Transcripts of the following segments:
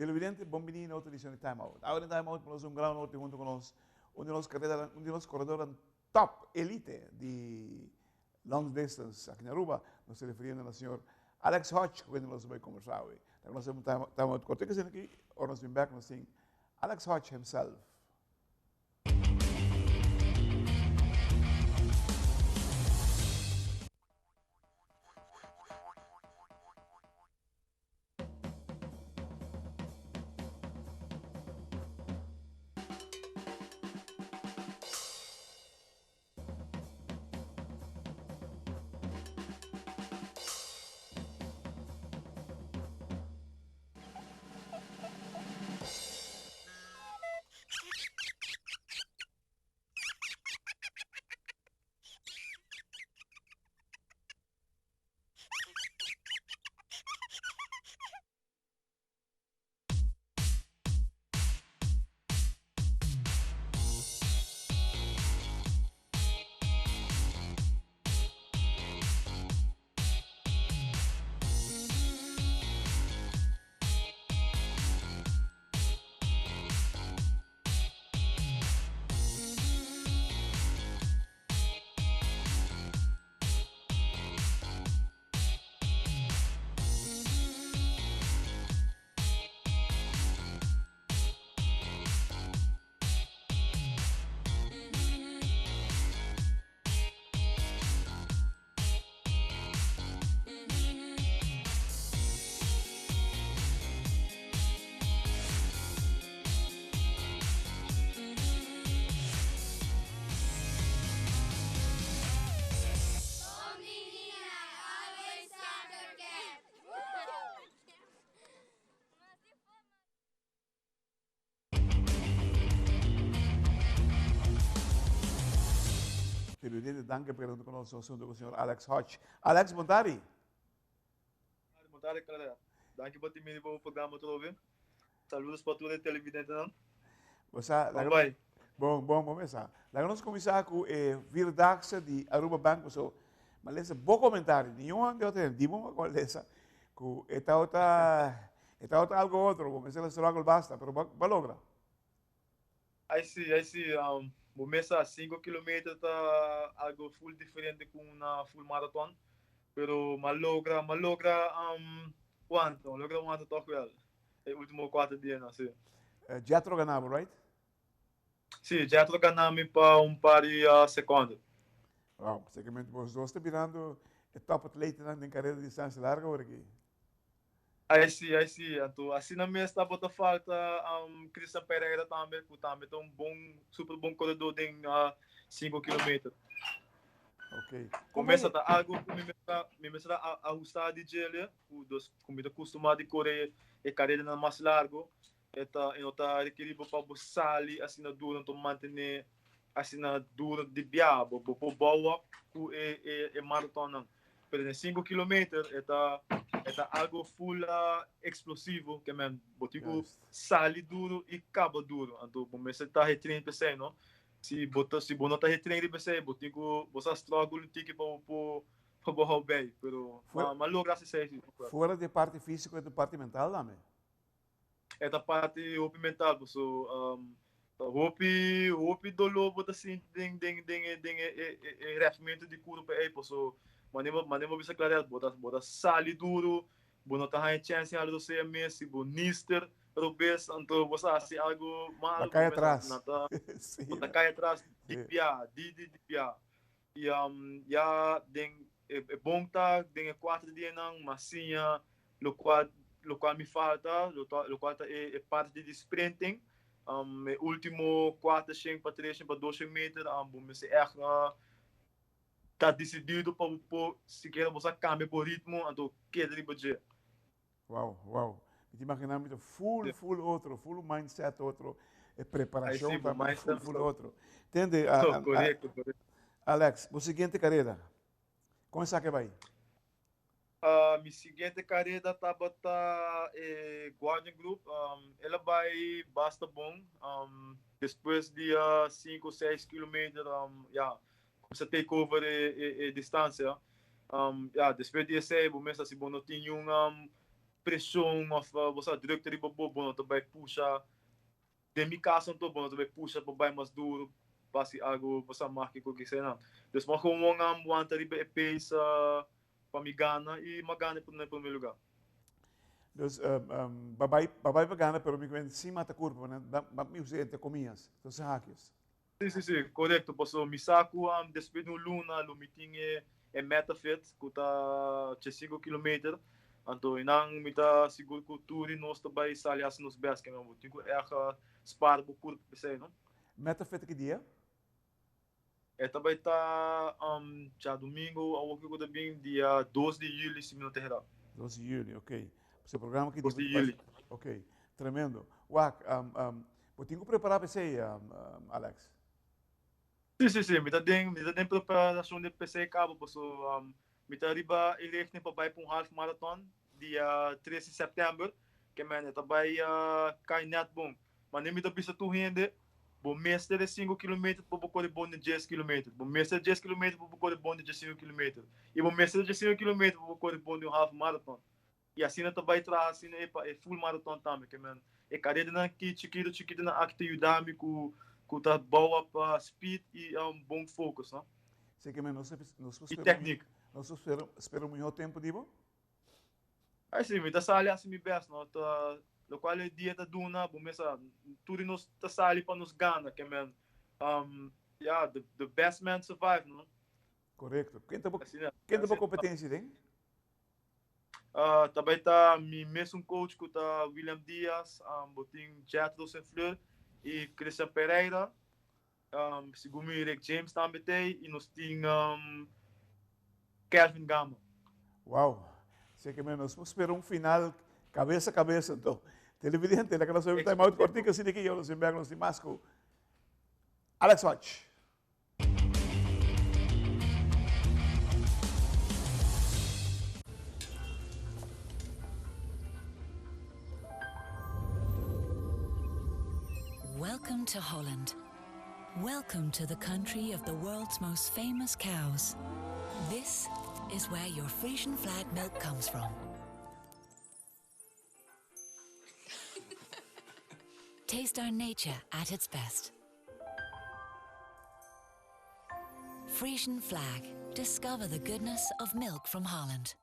Televidente, bon bini na otro edicion di Time Out. Awe den Time Out nos un gran honor tin hunto cu nos un di nos carrera, un di nos corredornan top elite di long distance aki na Aruba. Nos ta refiriendo na señor Alex Hodge cu kende nos ta bay conversa awe. Ta nos un Time Out cortico asina aki, ora nos bin bek nos tin Alex Hodge himself. Televidente, danki pa keda ku nos asuntu ku señor Alex Hodge. Alex, bon tardi. Bon tardi, Clara. Danki pa tin mi riba bo programa atrobe. Saludos pa tur e televidentenan. Bo sa, Bon bai. Bon, bon, bon mesa. Laga nos kuminsá ku e vierdaagse di Aruba Bank, paso mi a lesa bo komentario, niun hende otro hende, di bo a lesa ku e tabata, e tabata algo otro, bo mester a struggle basta, pero bo a logra. Ai si, ai si, bo mesa cinco kilometer ta algo full diferente ku una full marathon, pero mi a logra, mi a logra wanta, mi a logra wanta toch wel e ultimo cuater dianan, si. Jetro gana bo, right? Si, Jetro gana mi pa un par di seconde. Wow, zekermente bos dos ta birando e top atletenan den carera di distancia larga awor aki. Ai si, ai si. Anto asina mes tabata falta Christian Pereira tambe, ku tambe ta un bon, super bon koredó den sinku kilometer. Ok. Kumesa ta algu ku mi mester mi mester a ahustá di djele, ku dos ku mi ta kustumá di kore e kareranan mas largu. E ta e no ta rekerí bo pa bo sali asina duru, anto mantené asina duru di biaha. Bo bo por bou op ku e e e maratonnan. Pero den sinku kilometer e ta e ta algo full explosivo ke men bo tin ku sali duru i kaba duru. Anto bo mester ta hetrain p'esei no. Si bo ta si bo no ta hetrain riba esei bo tin ku bo sa struggle un tiki pa bo por pa bo hou bei. Pero ma ma logra hasi esei si. Fuera di e parti fisico e ta parti mental tambe. E ta parti hopi mental paso hopi hopi doló bo ta sinti den den den e den e e rèfmentu di kurpa ei paso manera manera bo bisa Clarel bo ta bo ta sali duru bo no ta haña chèns di hala rosea mes si bo nister robes anto bo sa hasi algu malu Bo kai atras bo ta kai atras di bia di di di bia i ya den e bon ta den e kuater dianan mas siña Locual locual mi falta, locual ta e parti di sprinting. E ultimo cuater shen pa tres shen pa dos shen meter bo mester echt ta decidido pa bo por sikiera bo sa cambia bo ritmo anto keda riba dje. Wow, wow. Mi ta imagina mi ta full, full otro, full mindset otro, e preparacion tambe full, full otro. Tende, Correcto, correcto. Alex, bo siguiente carera, con esaki a bay? Mi siguiente careda tabata e Guardian Group. El a bai basta bon. Despues di cinco o seis kilometer ya cuminsa take over e distancia. Ya despues di esey bo mester si bo no tin niun. preshon òf bo sa drukte riba bo, bo no ta bai pusha. Den mi kaso anto bo no ta bai pusha pa bai mas duru pa hasi algu bo sa mágiko kiko nan. Dus mi a gewoon wanta riba e pace pa mi gana i mi a gana na e promé lugá. Dus bo bai bo bai pa gana pero mi kende sin mata kurpa, bo mi usa entre komillas, tussen haakjes. Si, si, si, korekto. Pasobra mi sa ku despues di un luna lo mi tin e meta fit ku ta 85 kilometer. Anto einan mi ta sigur ku tur di nos ta bai sali hasi nos bèst. Kende bo tin ku ègt spar bo kurp p'esei, no? Meta fit ki dia? E ta bai ta djadumingu awor ku ta bin, dia 2 di yüli si mi no ta herá. 2 di yüli, ok. Pasobra e programa aki 2 di yüli. Ok, tremendo. Wak, Bo tin ku prepará pa esei, Alex? Sí, sí, sí. Mi ta den, mi ta den preparashon di p'esei kaba, paso mi ta riba e richting pa bai pa un half marathon dia 3 di sèptèmber, ke men e ta bai kai nèt bon. Manera mi ta bisa tur hende, bo mester e sinku kilometer pa bo kore bon di dies kilometer, bo mester dies kilometer pa bo kore bon di diesinku kilometer, i bo mester diesinku kilometer pa bo kore bon di un half marathon. I asina ta bai traha asina e pa e full marathon tambe. Ke men e karedanan ki chikito chikitonan aki ta yuda mi ku ku ta bou up speed i bon focus no. Si ke men nos nos por I teknik. Nos por spera spera un mihó tempu di bo? Ai si, mi ta sali hasi mi best no. Ta lokual e dia ta duna bo mes sa tur di nos ta sali pa nos gana ke men ya the best man survive no. Korekto. Ken ta bo ken ta bo kompetensia den? Ta bai ta mi mesun coach ku ta William Diaz, bo tin Jethro Senfleur i Christian Pereira. Segun mi Rick James tambe t'ei i nos tin Kelvin Gama. Wow! Así ke nos por spera un final kabes a kabes anto. Televidente, laga nos obi time out kortiko asina ki nos tin bek nos tin mas ku Alex Hodge. Welcome to Holland. Welcome to the country of the world's most famous cows. This is where your Frisian flag milk comes from. Taste our nature at its best. Frisian flag. Discover the goodness of milk from Holland.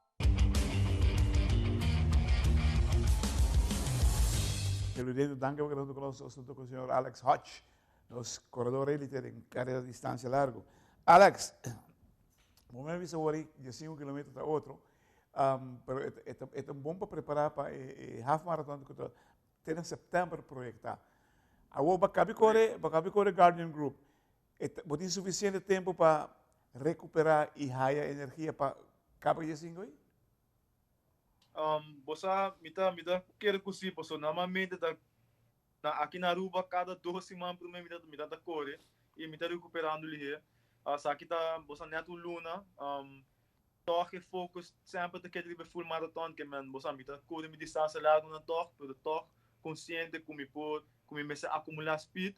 Televidente, danki pa keda huntu ku nos. Nos ta ku señor Alex Hodge, nos koredor elite den karera distansia largu. Alex, bo mester bisa wor ei diesinku kilometer ta otro, pero e ta bon pa prepara pa e half marathon ku ta te na sèptèmber proyektá. Awor bo kabi kore, bo kabi kore Guardian Group. E ta, bo tin sufisiente tempu pa rekuperá i haya energia pa kaba diesinku ei? Bo sa, mi ta, mi ta kere ku si, pasobra normalmente ta na aki na Aruba kada dos siman promé mi ta, mi ta ta kore i mi ta rekuperando lihé. Esaki ta, bo sa, nèt un luna. Tòg e focus semper ta keda riba e full marathon ke men bo sa mi ta kore mi distansia largunan tòg pero tòg konsiente ku mi por ku mi mester akumulá speed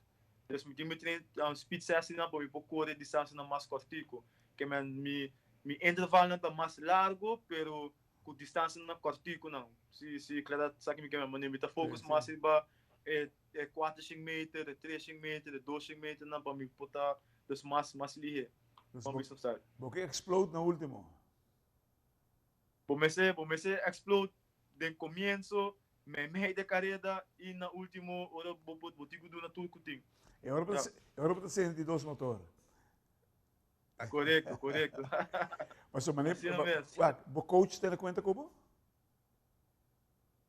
dus mi tin mi train speed sessinan pa mi por kore distansianan mas kòrtiku ke men mi mi intervalnan ta mas largu pero ku distansianan kòrtikunan si si klaridat sa ki mi ke men manera mi ta focus mas riba e e kuater shen meter e tres shen meter e dos shen meternan pa mi por ta dus mas mas lihé. Dus bo, bo ke explode na ultimo. Bo mester, bo mester explode den comienzo, meimei de careda y na ultimo ora bo bo bo tin cu duna tur cu tin. E ora bo ta, e ora bo ta senti dos motor. Corecto, corecto. Pasobra mane, Asina mes. wak, bo coach tene cuenta cu bo?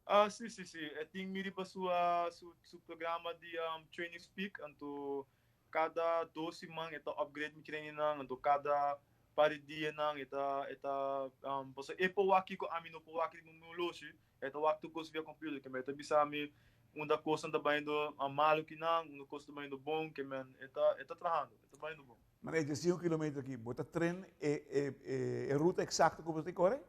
Ah, sí, sí, sí. E tin mi riba su, su, su programa di um, Training Speak. Anto kada dos siman e ta upgrade mi trainingnan. Anto kada par di dianan e ta, e ta, um, pasobra e por wak kiko ami no por wak riba mi oloshi. E ta wak tur kos via computer. Ke men e ta bisa mi unda kosnan ta bayendo malu kinan, unda kos ta bayendo bon. Ke men e ta, e ta trahando, e ta bayendo bon. Mane e diesinku kilometer aki, bo ta train e, e, e, e ruta eksakto ku bo ta kore?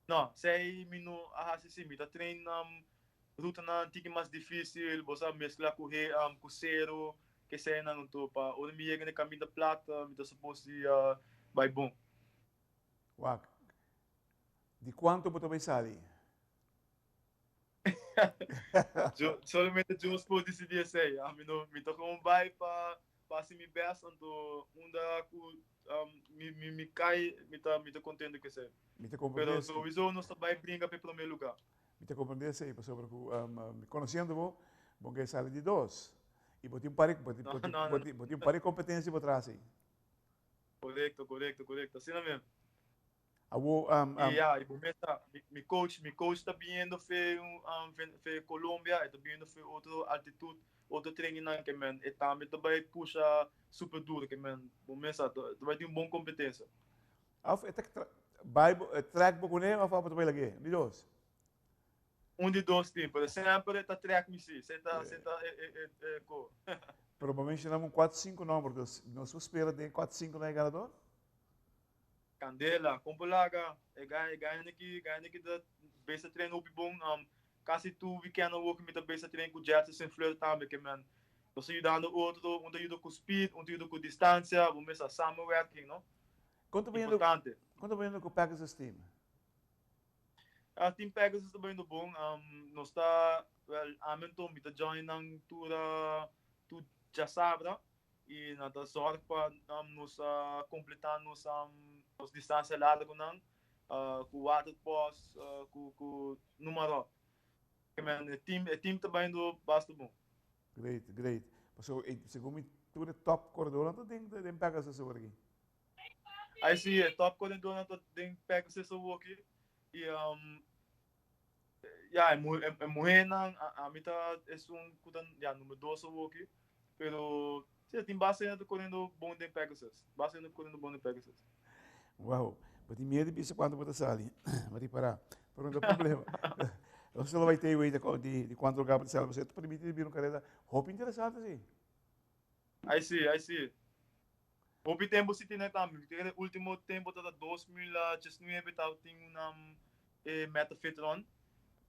No, sei mi no a hasi si. Mi ta train rutanan tiki mas dificil, bo sa mezcla cu he cu cero, keseinan anto pa ora mi yega na e caminda plat mi ta suppose di bay bon. Wak, di cuanto bo ta bay sali? Solamente Dios por disidí esei. Ami no, mi ta gewoon bai pa pa hasi mi best, anto unda ku mi mi mi kai, mi ta mi ta kontento ku esei. Mi ta komprendé Pero sowieso nos ta bai bringa pa e promé lugá. Mi ta komprendé esei pasobra ku konosiendo bo, bo ke sali di dos. I bo tin un par bo tin bo tin bo tin bo tin un par di kompetensia bo tras ei. Korekto, korekto, korekto. Asina mes. Awo, I ya, i bo mes sa, mi coach, mi coach ta biniendo fe fe Colombia, e ta biniendo fe otro altitud, otro trainingnan ke men, e tambe ta bai pusha super duro ke men, bo mes sa, ta bai tin un bon competencia. Of e ta bai bo, e trek bo kuné of abo ta bai lag'é? Un di dos. Un di dos tin, pero semper e ta trek mi si, se ta, se ta e, e, e, e ko. Pero bo menshona un kuat sinku nomber, dus nos por spera den kuat sinku nan e ganador? Candela, con por laga e gaya e gaya aki, gaya aki ta besta train hopi bon, casi tur weekend awor mi ta besta train cu Jetson sin Fleur tambe ke men nos ta yudando otro, un ta yuda cu speed, un ta yuda cu distancia, bo mester samenwerking no, Con ta bayendo, importante. con ta bayendo cu Pegasus team? Ah, team Pegasus ta bayendo bon, nos ta, well, ami anto mi ta join nan tur tur djasabra. I nan ta zorg pa nos kompletá nos nos distansia largunan ku waterpas, ku ku numa ròp. E team e team ta bayendo basta bon. Great, great. Pasobra segun mi tur e top koredornan ta den den Pegasus awor aki. Ai si, e top koredornan ta den Pegasus awor aki. I Ya, e e muhernan, ami ta esun ku ta, ya, number dos awoki. Pero, si, tin basta hende ta koriendo bon den Pegasus. Basta hende ta koriendo bon den Pegasus. Wow, bo tin miedu di bisa kuantu bo ta sali. Bo tin pará. Pero no ta problema. Nos lo bai tei wei di di kuantu lugar bo ta sali. Pasobra e ta permiti di bira un karera hopi interesante si. Ai si, ai si. Hopi tempu si tene tambe. Mi ta kere ultimo tempu tabata 2019 tabatin un e Meta Fit Run.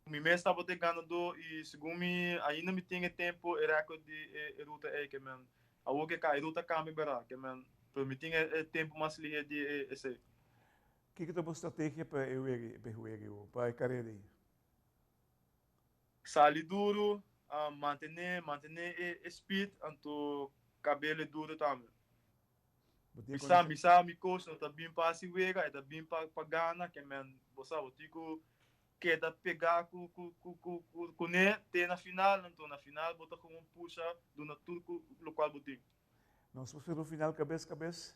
Mi mes tabata e ganadó i segun mi ainda mi tin e tempu e record di e ruta ei ke men awor ke e ruta kambia bera ke men pero mi tin e tempu mas lihe di esei. Kiko ta bo strategia pa e wega pa e wega ei pa e karera ei? Sali duru, mantené mantené e speed anto kabel e duru tambe. Mi sa mi sa mi coach no ta bin pa hasi wega e ta bin pa pa gana ke men bo sa bo tin ku keda pega ku ku ku ku kuné te na final anto na final bo ta komo pusha duna tur ku lokual bo tin. Nos por spera un final kabes kabes?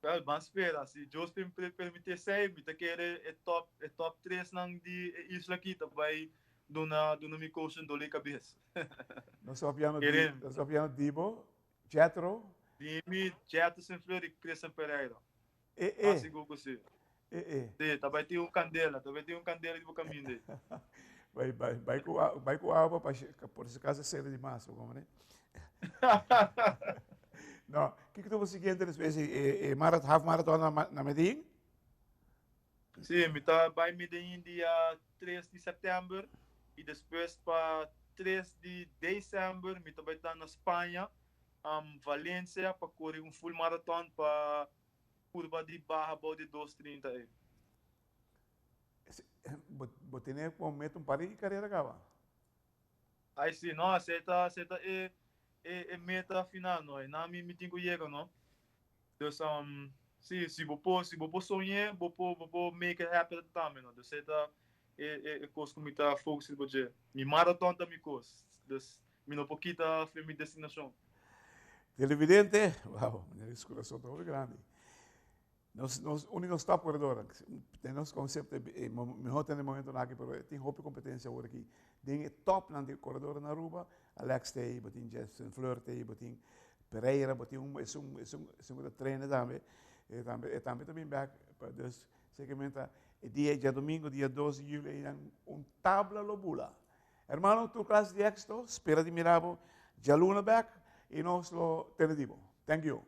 Wel, ban spera. Si Dios permiti esei, mi ta kere e top e top tresnan di e isla aki ta bai duna duna mi coach un dole cabes. Nos ta papiando di nos ta papiando di bo, Jethro. Di mi, Jethro Sinfleur y Christian Pereira. E e. Mas sigur cu si. E e. Si, ta bai tin un candela, ta bai tin un candela di bo caminda ei. Bai bai bai cu bai cu awa pa por si acaso sede di mas, bo comprende? No, kiko ta bo siguiente despues di e e marathon, half marathon na na Medellin? Sí, mi ta bai Medellin dia 3 di september y despues pa 3 di december mi ta bai ta na Spaña, um, Valencia pa kore un full marathon pa curva di baha bou di dos trinta ei. Bo bo tene como meta un par di carera caba? Ay si, no, esei ta, esei ta e, e, e meta final, no. E nan mi, mi tin ku yega, no. Dus, um, si, si bo por, si bo por soñ'é, bo por, bo por make it happen tambe, no. Dus esei ta e, e, e kos ku mi ta focus riba dje. Mi marathon ta mi kos. Dus, mi no por kita for mi destinashon. Televidente, wow, meneer su kurason ta hopi grandi. Nos, nos, un di nos top corredornan, den nos concepto e mehor ta den e momentonan aki, pero e tin hopi competencia awor aki. Den e topnan di corredornan na Aruba, Alex ta ei, bo tin Jetson Fleur ta ei, bo tin Pereira, bo tin un, esun, esun, esun cu ta traina tambe, e tambe, e tambe ta bin bek, pa dus, zekermente ta e dia djadomingo, dia 2 di juli, einan un tabla lo bula. Hermano, tur clase di exito, spera di mira bo djaluna bek y nos lo tene di bo. Thank you.